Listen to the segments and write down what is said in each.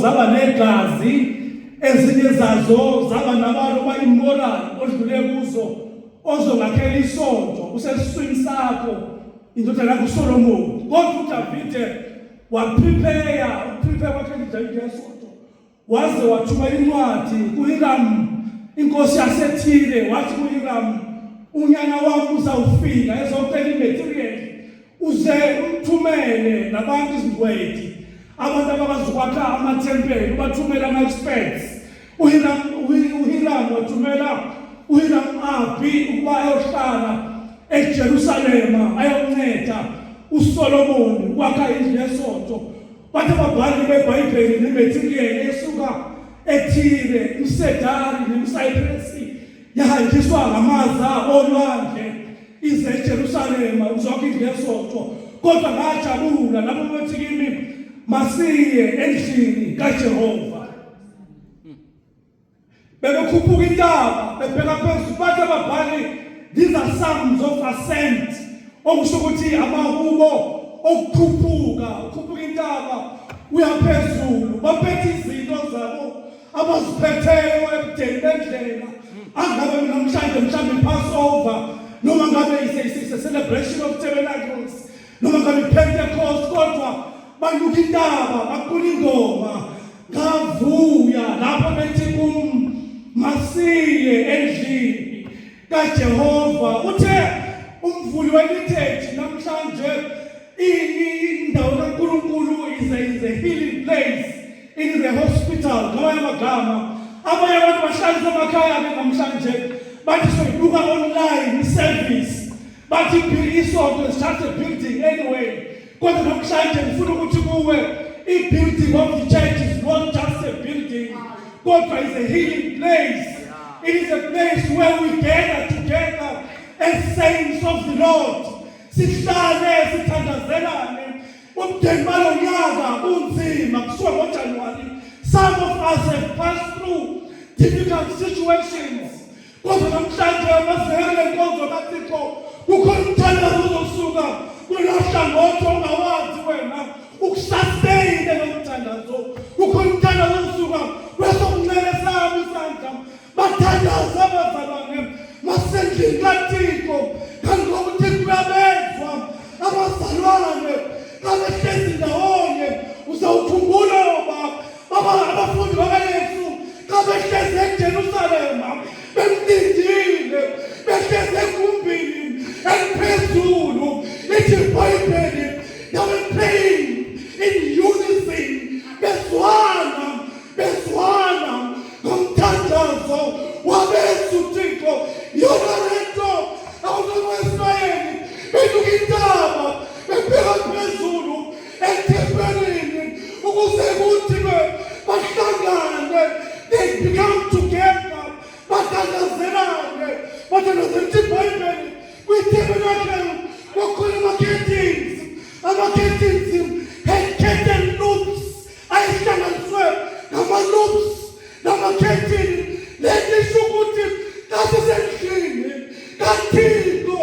zaba negazi, ezinye zazo zaba nabantu abayimmoral odlule kuzo ozongakhela isonto usesiswini sakho indodana yakho uSolomon. Kodwa uDavide waprepare, uprepare kwakhe indlu yesonto, waze wathumela incwadi kuHiram inkosi yaseThire, wathi kuHiram, unyana wami uzawufika ezocela imaterial, uze umthumele nabantu izingcweti, abantu abakwazi ukwakha amathempeli, ubathumele ama-experts. UHiram wathumela uHiram Abi ukuba ayohlala eJerusalema ayonceda uSolomoni ukwakha indlu yesonto. Bathi ababhali beBhayibheli nematerial esuka eThire, imsedari nemsaypresi yahanjiswa ngamaza olwandle ize eJerusalema ukuzwakha indlu yesonto. Kodwa ngajabula lapho bethi kimi, masiye endlini kaJehova. Bebekhuphuka intaba bebheka phezulu, bathi ababhali, these are psalms of ascent, okusho ukuthi amahubo okukhuphuka, ukhuphuka intaba uya phezulu. Baphethe izinto zabo abaziphetheyo ebudeni bendlela, angabe namhlanje mhlawumbe i-Passover, noma ngabe is a celebration of tabernacles, noma ngabe i-Pentecost, kodwa banyuka intaba bacula ingoma. Ngavuya lapho bethi kum, masiye endlini kaJehova. Uthe umvuli welitheji namhlanje indawo kaNkulunkulu is a healing place, it is a hospital ngamanye amagama. Abanye abantu bahlalisa emakhaya ke namhlanje, bathi soyibuka online service, bathi isonto is just a building anyway. Kodwa namhlanje ngifuna ukuthi kuwe, i-building of the church is not just a building, kodwa is a healing place. It is a place where we gather together as saints of the Lord, sihlale sithandazelane. Umndeni balo nyaka unzima kusuka ngoJanuwari. Some of us have passed through difficult situations, kodwa namhlanje masivele lenkonzo kaThixo, kukhona umthandazo ozosuka kulolu hlangothi ongawazi wena ukusustain lo mthandazo. Kukhona umthandazo ozosuka kwesokunxele sami isandla. Bathandaza abazalwane, masendlini kaThixo, kanti ngoba uThixo uyabezwa abazalwane kabehlezi ndawonye. Uzawukhumbula baba abafundi bakaYesu xa behlezi eJerusalema bemlindile, behlezi egumbini eliphezulu, lithi iBhayibheli, they were praying in unison, bezwana, bezwana ngomthandazo, wabeza uThixo. Yona lento abantu bakwa-Israyeli benyuka intaba bebheka phezulu ethempelini ukuze kuthi-ke bahlangane, they become together, bathandazelane, bathandazela. Ithi iBhayibheli kwi-tabernacle kwakhona ama-curtains. Ama-curtains had curtain loops, ayehlanganiswe ngama-loops nama-curtain. Lento isho ukuthi xa sisendlini kaThixo,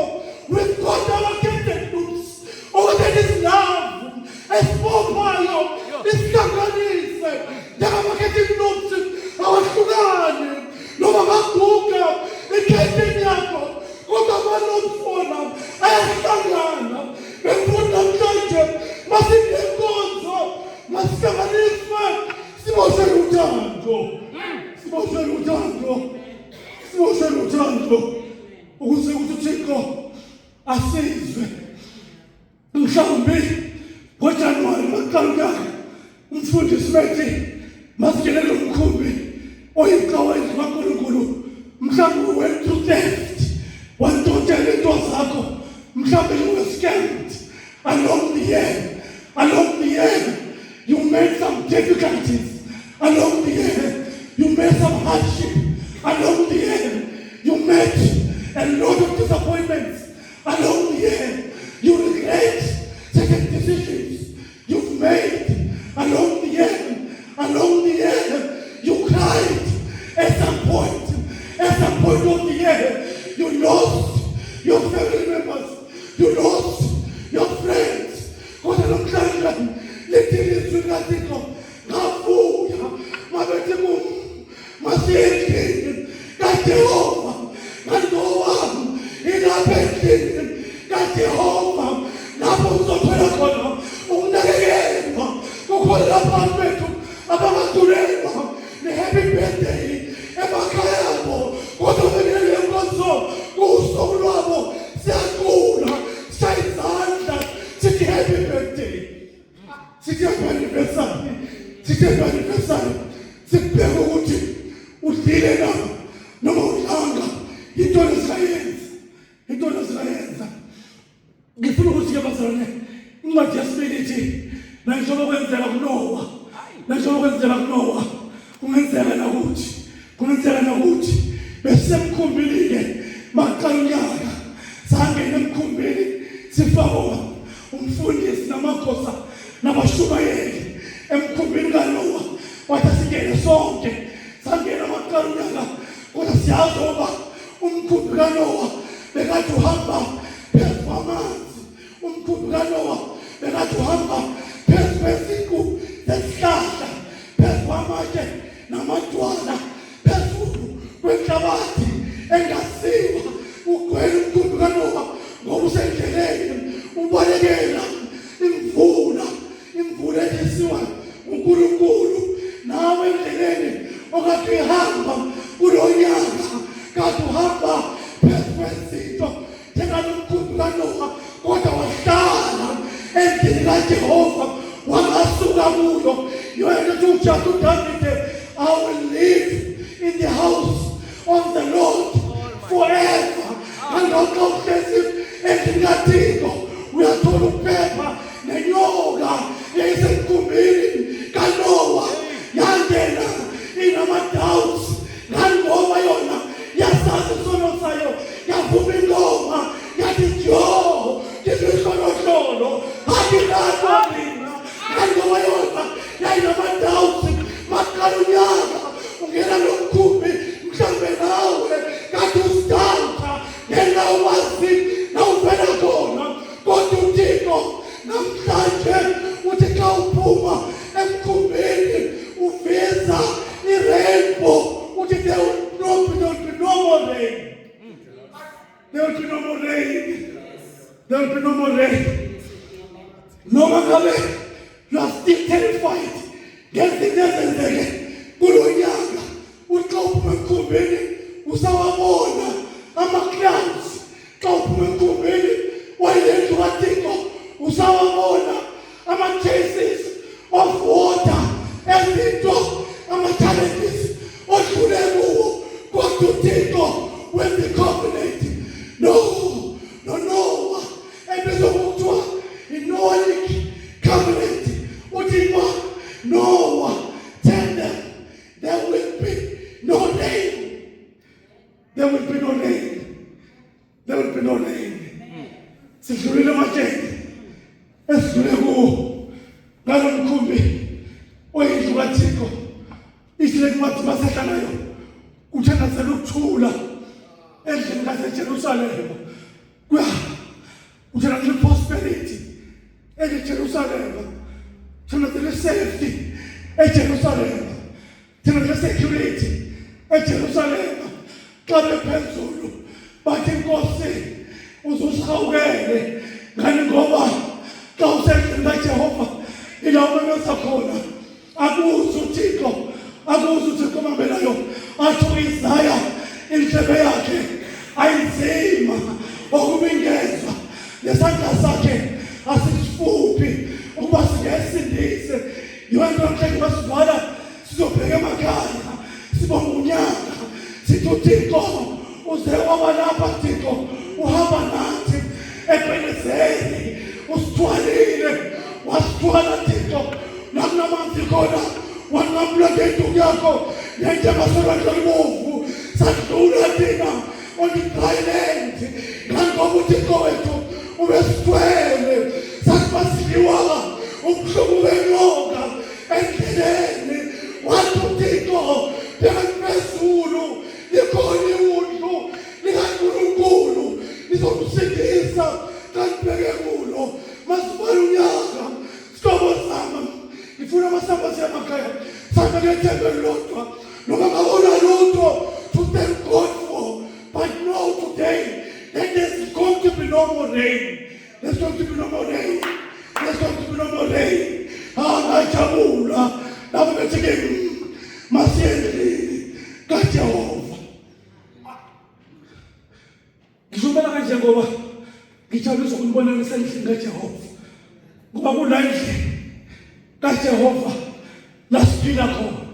we've got our curtain loops, oh, that is love esibophayo, isihlanganise njengama-curtain loops, awahlukani. Noma ngaguga i-curtain yakho, kodwa ama-loops wona ayahlangana. Bengifuna namhlanje masinenkonzo, masihlanganiswe, siboshwe uthando, siboshwe uthando, siboshwe uthando, ukuze ukuthi uThixo asizwe. Mhlawumbe ngoJanuwari baqala unyaka, umfundisi bethi masingenele umkhumbi oyicawa indlu kaNkulunkulu. Mhlawumbe we went through theft, wantshontshela into zakho. Mhlawumbe you were scammed along the year. Along the year you made some difficulties. Along the year you made some hardship. Along the year you met a lot of disappointments. Along the year you regret certain decisions you've made. Along the year, along the year you cried at some point. At some point of the year you lost your family members, you lost your friends. Kodwa namhlanje lithi ilizwi likaThixo, ngavuya. Mabethi kum masiye endlini kaJehova, ngangowami ilapha endlini kaJehova lapho uzothola khona ukunakekelwa. Kukhona lapho abantu bethu abangaculelwa ne-happy birthday emakhaya abo, kodwa benele nkonzo kuwusuku lwabo siyacula, sishaya izandla, sithi happy birthday, sithi happy anniversary, sithi happy anniversary. Sikubheka ukuthi udlile na noma udlanga. Into esingayenza, into esingayenza. Ngifuna ukuthi-ke bazalwane, incwadi yesibili ithi nanjengoba kwenzeka kuNowa, nanjengoba kwenzeka kuNowa, kungenzeka nakuthi, kungenzeka nakuthi. Besemkhumbini-ke maqala unyaka, sangena emkhumbini sifakwa umfundisi namakhosa nabashumayeli emkhumbini kaNowa, wathi asingene sonke. Sangena maqala unyaka, kodwa siyazi ngoba umkhumbi kaNowa bekade uhamba phezu kwamanzi, umkhumbi kaNowa bekade uhamba phezu kweziqu zesihlahla, phezu kwamatshe namadwala, phezulu kwenhlabathi engaziwa. Ugcwele umkhumbi kaNowa ngoba usendleleni ubalekela imvula, imvula elisiwa uNkulunkulu. Nawe endleleni okade ihamba kulo nyaka, kade uhamba phezu kwezinto njengalomkhumbi kaNowa, kodwa wahlala endlini kaJehova, wangasuka kuyo. Yona ethi uJabu uDavide, I will live in the house of the Lord forever. Ngalokho uhlezi endlini kaThixo uyathola ukuphepha. Nenyoka yayisemkhumbini kaNowa yangena inama-doubts, ngani ngoba yona yasazi isono sayo, yavuma ingoma yathi, jo ngizihlonohlolo angilalo mina. Ngani ngoba yona yayinama-doubts. Maqala unyaka ungena lo mkhumbi, mhlawumbe nawe kade usidawutha ngenxa wazi nawuvela khona, kodwa uThixo namhlanje uthi xa uphuma emkhumbini uveza i-rainbow, uthi there will be no more rain, there will be no more rain, there will be no more rain. Noma ngabe you are still terrified ngezinto ezenzeke kulo nyaka, uthi xa uphuma emkhumbini usawabona ama-clouds, xa uphuma emkhumbini wayilendlu kaThixo usawabona ama-chases of water, ezinto, ama-challenges odlule kuwo, kodwa uThixo wenza i-covenant no noNoah ebizwa ngokuthiwa i-Noahic covenant. Uthi ma Noah, tell them there will be no rain, there will be no rain, there will be no rain. Sidlulile ematsheni esidlule kuwo ngalo mkhumbi oyindlu kaThixo. Ithi le ncwadi basehla nayo kuthandazela ukuthula endlini kaseJerusalema, kuya kuthandazela prosperity eJerusalema, thandazela safety eJerusalema, thandazela security eJerusalema. Xa bephezulu bathi, Nkosi, uzusihawukele. Ngani ngoba xa usendlini kaJehova ila umemeza khona, akuze uThixo, akuze uThixo omambelayo. Athi uIsaya indlebe yakhe ayinzima ukuba ingezwa, nesandla sakhe asisifuphi ukuba singesindise. Yonke namhlanje basivala sizobheka emakhaya, sibonga unyaka, sithi uThixo uze waba lapha. Thixo uhamba nathi eBenezeri, usithwalile, wasithwala Thixo nakunamanzi khona, wanqamula ngenduku yakho nentshaba solwandle olubovu, sadlula thina on the dry land. Ngangoba uThixo wethu ubesithwele, sathi basidliwa ubuhlungu benyoka endleleni, wathi uThixo, bheka phezulu, likhona iwundlu likaNkulunkulu, lizokusindisa xa nibheke kulo. Masibale unyaka, sihlobo sami, ngifuna amasamba siyamakhaya sambe. ngethemba elilodwa noma ngabona lutho to thank God for. But know today that there's going to be no more rain. There's going to be no more rain. There's going to be no more rain. Ah, ngajabula lapho bethi ke masiye endlini kaJehova. Ngizobala kanje ngoba ngijabulisa ukunibona ngisendlini kaJehova. Ngoba kula endlini kaJehova la siphila khona.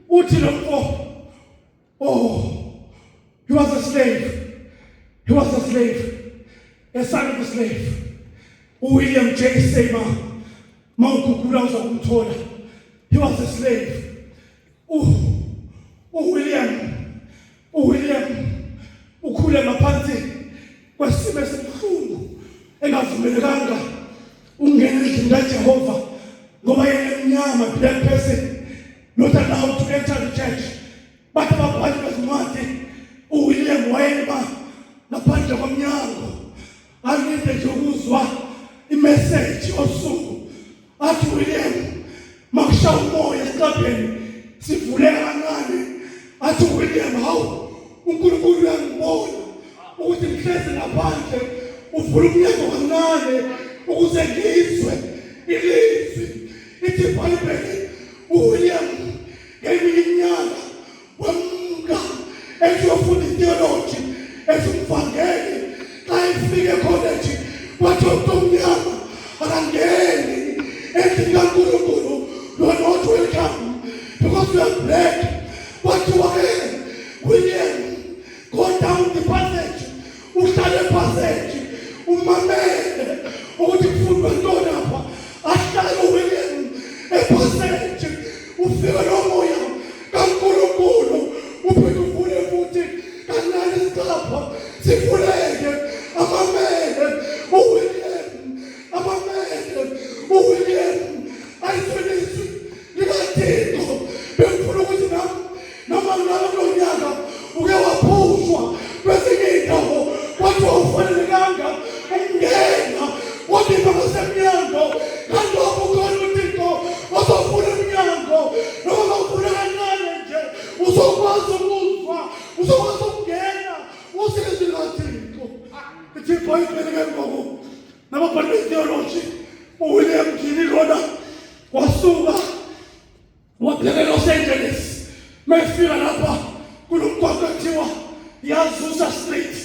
Uthi lo mfo, oh, he was a slave. He was a slave. A son of a slave. UWilliam J. Seymour. Mawugugula uzokumthola. He was a slave. UWilliam uWilliam ukhule ngaphansi kwesimo esibuhlungu engavumelekanga ukungena endlini kaJehova ngoba yena emnyama, black person not allowed to enter the church. Bathi ababhali bezincwadi uWilliam wayema ngaphandle komnyango alinde nje ukuzwa imeseji osuku. Athi William makushaya umoya esiqapheni sivuleka kancane, athi William, hawu, uNkulunkulu uyangibona ukuthi ngihlezi ngaphandle, uvula umnyango kancane ukuze ngizwe ilizwi. Ithi iBhayibheli uWilliam ngeminye iminyaka wemka eziyofunda itheology ezumvangeli. Xa efika ekholeji wathi umntu omnyama akangeni endlini kaNkulunkulu, you are not welcome because you are black. Kwathiwa ke William, go down the passage, uhlale epassage umamele ukuthi kufundwa ntoni apha. Ahlale uWilliam epassage, ufike lo moya kaNkulunkulu uphinde uvule futhi kancane isicapha sivuleke, amamele uWilliam, amamele uWilliam ayizwe likaThixo. Bengifuna ukuthi nami noma ngilala kulo nyaka uke waphushwa kwezinye iy'ndawo kwathiwa ufanelekanga ukungena, kodwa ngasemnyango ngalokho ukhona uThixo ozovula umnyango noma bawuvula kancane nje, uzokwazi ukuzwa, uzokwazi ukungena usizi likaThixo. Ithi iBhayibheli ke ngoku nababhali betheology uWilliam Gini lona wasuka wabheka eLos Angeles. Mayefika lapha kulomgwaqo ekuthiwa Yazusa Street,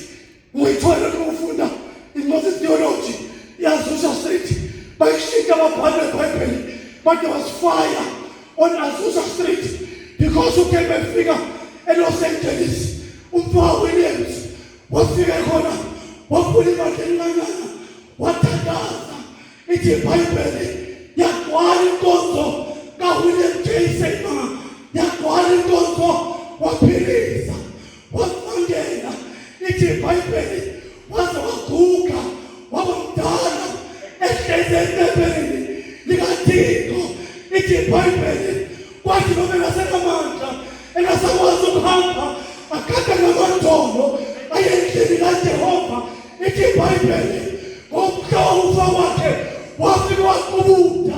uyithola ukufunda incwadi theology, Yazusa Street, bayishintsha ababhali beBhayibheli, but there was fire on Azusa Street because uthe befika eLos Angeles umfowabo Williams wafika khona wavula ibandla elincanyana wathandaza. Ithi iBhayibheli yagcwala inkonzo kaWilliam J. Seymour, yagcwala inkonzo, waphilisa, wamangela. Ithi iBhayibheli waze waguga waba mdala ehlezi etempelini likaThixo. Ithi iBhayibheli kwathi noma engasenamandla engasakwazi ukuhamba agada ngamadolo aye endlini kaJehova. Ithi iBhayibheli ngomhla wokufa kwakhe wafike waqubuda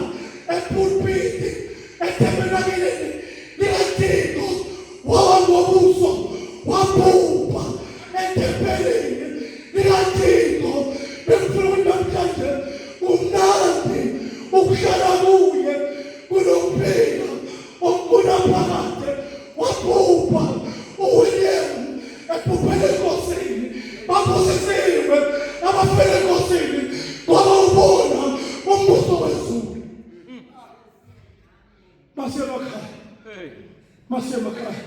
epulpiti ethembenakeleni likaThixo, wawa ngobuso wabhubha ethempelini likaThixo. Bengifuna ukuthi namhlanje kumnandi ukuhlala kuye kunokuphila okunaphakade. Wabhubha uWilliam ebhubhele enkosini. Babusisiwe abafele enkosini ngoba ubona umbuso wezulu. Masemakhaya, masemakhaya,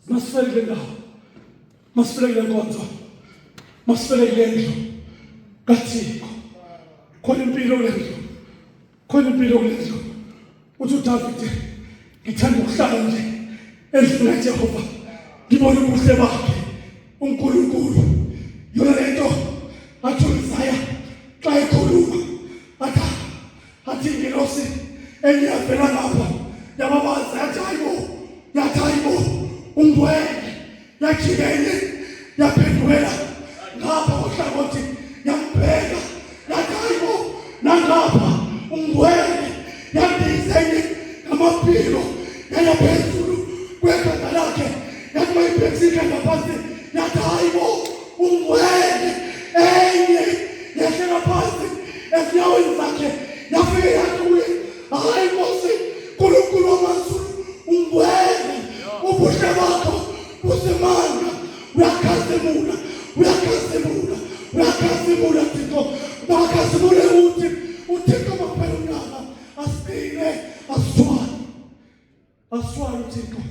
masifele kule ndawo, masifele kule nkonzo, masifele kule ndlu kaThixo. Khona impilo kule ndlu, khona impilo kule ndlu. Uthi uDavide, ngithanda ukuhlala nje endlini kaJehova ngibone ubuhle bakhe uNkulunkulu. Yona lento athi uIsaya xa ekhuluma athi athi ingelosi enye yavela ngapha yababaza yathi hayibo, yathi hayibo ungcwele. Yajika enye yaphendukela ngapha kohlangothi yambheka yathi hayibo nangapha ungcwele. Yandiza enye ngamaphiko. yomlilo yaya phezulu kwekhanda lakhe, yathi mayibhekisa ikhanda phansi yathi hayi bo, ungcwele. Enye yehlela phansi ezinyaweni zakhe, yafike yathi kuye, hayi Nkosi Nkulunkulu wamazulu, ungcwele, ubuhle bakho busimanga, uyakhazimula, uyakhazimula, uyakhazimula Thixo. Makakhazimule uthi uThixo makuphela unyaka asiqine, asithwale, asithwale uThixo.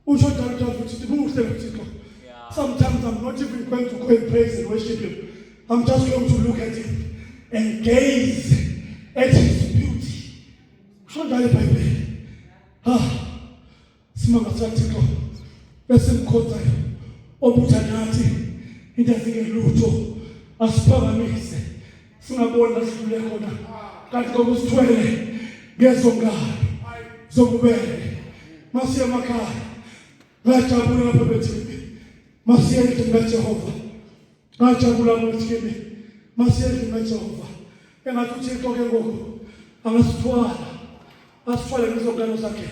Usho njalo uDavid ukuthi muhle uThixo. Sometimes I'm not even going to go and praise and worship him. I'm just going to look at him and gaze at his beauty. Usho njalo iBhayibheli. Ah, simanga sikaThixo esimkhonzayo obutha nathi into ezingelutho asiphakamise singaboni la sidlule khona, kanti ngoba usithwele ngezongalo zobubele. Masiye emakhaya, ngajabula lapha bethini, masiye endlini kaJehova. Ngajabula ukuthi kimi, masiye endlini kaJehova. Engathi uThixo ke ngoku angasithwala, asithwale ngezongalo zakhe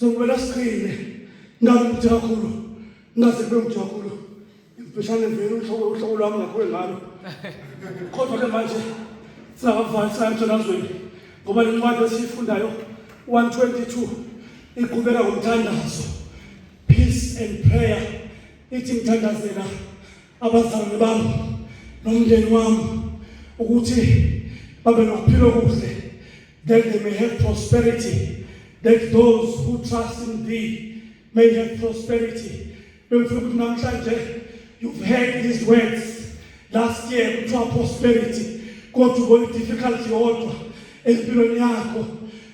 zokubela, siqine. Ngabe mude kakhulu, ngaze kube mude kakhulu, imfishane vele uhlobo lwami ngakho ngalo. Kodwa ke manje singakavali sayemthandazweni, ngoba le ncwadi esiyifundayo 122 iqhubeka ngomthandazo, peace and prayer. Ithi ngithandazela abazalwane bami nomndeni wami ukuthi babe nokuphila okuhle, that they may have prosperity, that those who trust in thee may have prosperity. Bengifuna ukuthi namhlanje, you've heard these words last year, kuthiwa prosperity, kodwa ubona i-difficulty yodwa empilweni yakho.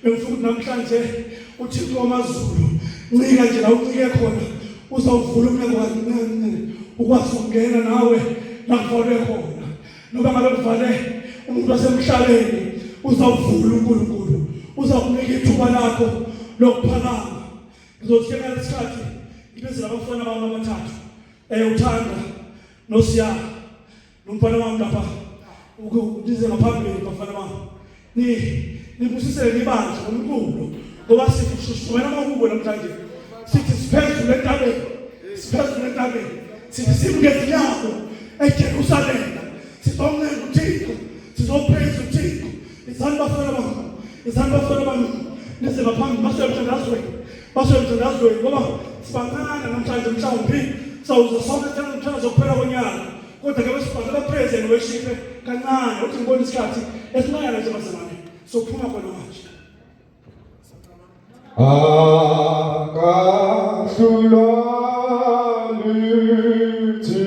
Bengifuna ukuthi namhlanje uThixo wamazulu, ncika nje la uncike khona, uzawuvula umnyango kancane ukwazi ukungena nawe la kuvalwe khona. Noma ngabe kuvale umuntu wasemhlabeni, uzawuvula uNkulunkulu, uzakunika ithuba lakho lokuphakama. Ngizothi ngesikhathi ngibize abafana bami abathathu, uThanda noSiya nomfana wami lapha, ukuze ngaphambili, bafana bami, ni nibusisele ibandla ngomculo, ngoba sithi sishumayela amahubo namhlanje. Sithi siphezulu entabeni, siphezulu entabeni, sithi simngezinyawo eJerusalema, sizoncenga uThixo, sizopraise uThixo. Izani bafana bami, izani bafana bami, nize ngaphambili, basuke emthandazweni, basuke emthandazweni, ngoba sibancane namhlanje. Mhlawumbi sawuze sonke umthandazo kuphela konyaka, kodwa ke besibhale bapraise and worship kancane uthi ngibona isikhathi esincane nje, bazalwane, sokuphuma khona manje. Akahlulwa.